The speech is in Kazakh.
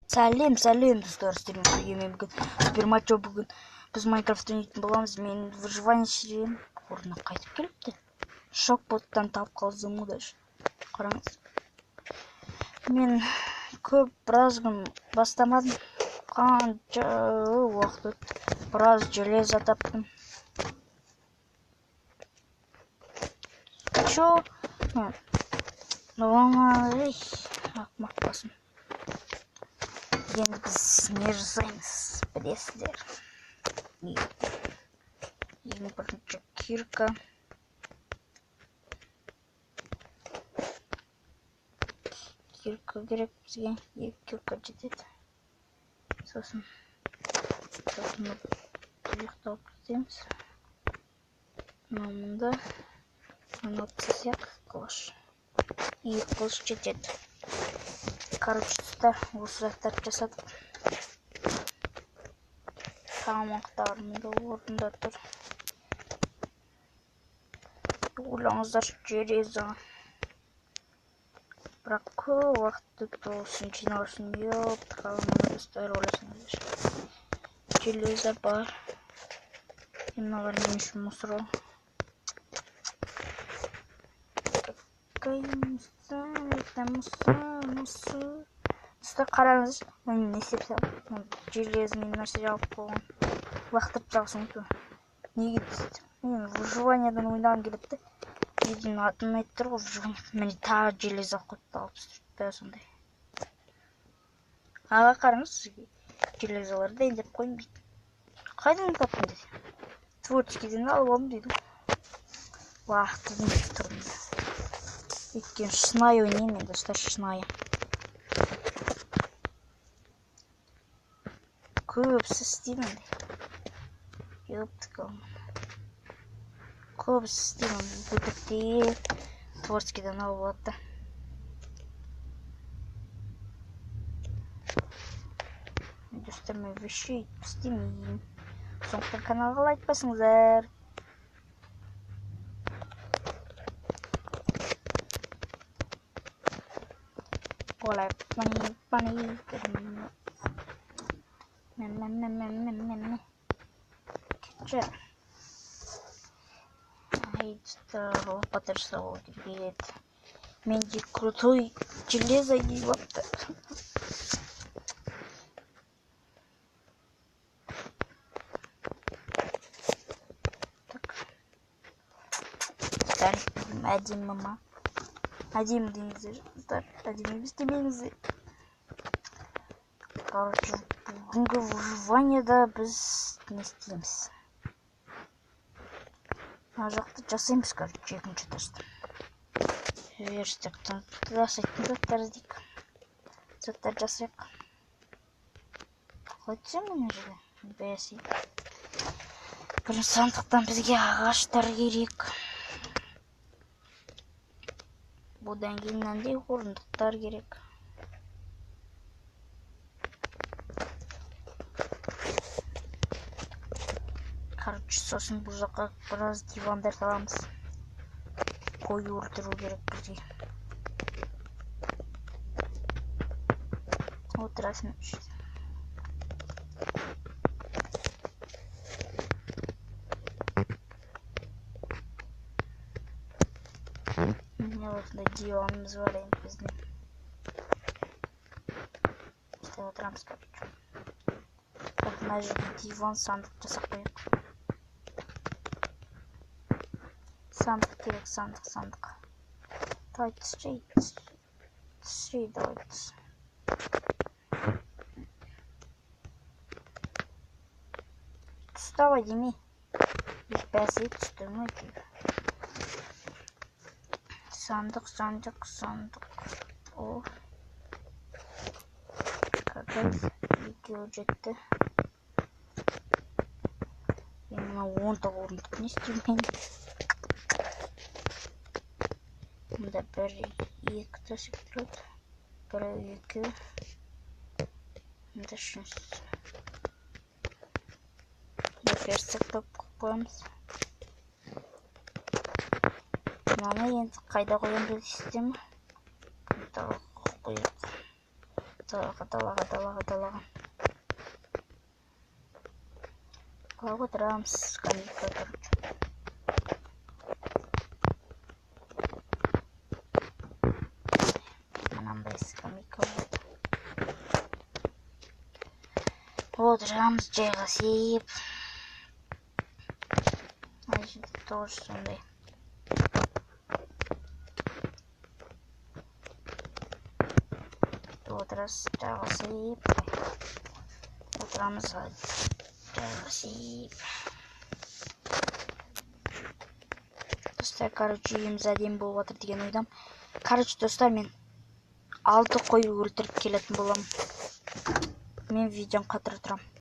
Сәлем, сәлем, достар, сіздермен бірге мен бүгін Супер Мачо. Бүгін біз Майнкрафт ойнайтын боламыз. Мен выживание сериям орнына қайтып келіпті. Шокботтан тауып қалдым даже. Қараңыз. Мен көп біраз күн бастамадым. Қанша уақыт өтті. Біраз железо таптым. Чё? Ақымақ басым. Енді біз не жасаймыз, білесіздер. Ең бірінші кирка. Кирка керек бізге. Екі кирка жетеді. Сосын бұл жақта алып кетеміз. Мынау мында. Мынаны алып тастасақ, қылыш. Екі қылыш жетеді. Короче, достар, осы заттарды жасадық. Тамақтар мында орнында тұр. Ойлаңыздар, железо. Бірақ көп уақыт өтті осыны жинау үшін. Ёпт, қаламын, достар, ойласаңыздар. Железо бар. Мыналар мен үшін мусор. Какая мусор, мусор. Достар, қараңыз, мен не істеп салдым? Железный нәрсе алып қойған. Лақтырып тастағансың ғой. Неге түсті? Мен выживаниядан ойнағым келеді де. Видеоның атын айтып тұр ғой, выживание. Міне тағы железо алып қойыпты, 64 пе сондай. Аға, қараңыз, сізге железоларды дайындап қойдым дейді. Қайдан таптың деді. Творческийден алып алдым дейді. Лақтырдым деп тұрдым. Өйткені шынайы ойнаймын мен, достар, шынайы. Көбісі істеймін андай. Ёптікім. Көбісі істеймін, өтіріктеп творческийден алып алады да. Достар, мен вообще өйтіп істемеймін. Сондықтан каналға лайк басыңыздар. Олай, пани, пани, ме. Кетші. Ай, достар, лопата жасау керек еді. Менде крутой железо киіп алыпты. Так. Достар, әдемі ма? Әдемі деңіздер, достар, әдемі емес демеңіздер. Короче, бүгінгі выживаниеда біз не істейміз? Мына жақты жасаймыз, короче, екінші этажды. Верстактан жасайтын заттар іздейік. Заттар жасайық. Қалай түсемін мына жерге? Бәсе. Бірінші сандықтан бізге ағаштар керек. Бұдан кейін мынандай орындықтар керек. Короче, сосын бұл жаққа біраз дивандар саламыз. Қой өлтіру керек бізге. Отырасың. Міне осындай диванымыз бар енді біздің. Істеп отырамыз, короче. Так, мына жерге диван, сандық жасап қояйық. Сандық керек, сандық, сандық. Давай түсші, түсші, давай түс. Түс давай демей. Бәсе түстім әйтеуір. Сандық, сандық, сандық. О. Как раз екеуі жетті. Мен мына 10 орындық не істеймін мен? Мында бір, екі төсек тұрады. Бір, екі. Мында үшіншісі. Мында верстак қойып қоямыз. Мынаны енді қайда қоямын білесіздер ме? Мында қояйық. Далаға, далаға, далаға, далаға. Қалай отырамыз, скамейка, короче. Мынандай скамейка болады. Отырамыз жайғасып. Мына жерде тоже сондай. Отырасыз, жайғасып. Отырамыз жайғасып. Достар, короче, үйіміз әдемі болып жатыр деген ойдамын. Короче, достар, мен 6 қой өлтіріп келетін боламын. Мен видеоны қатыра тұрамын.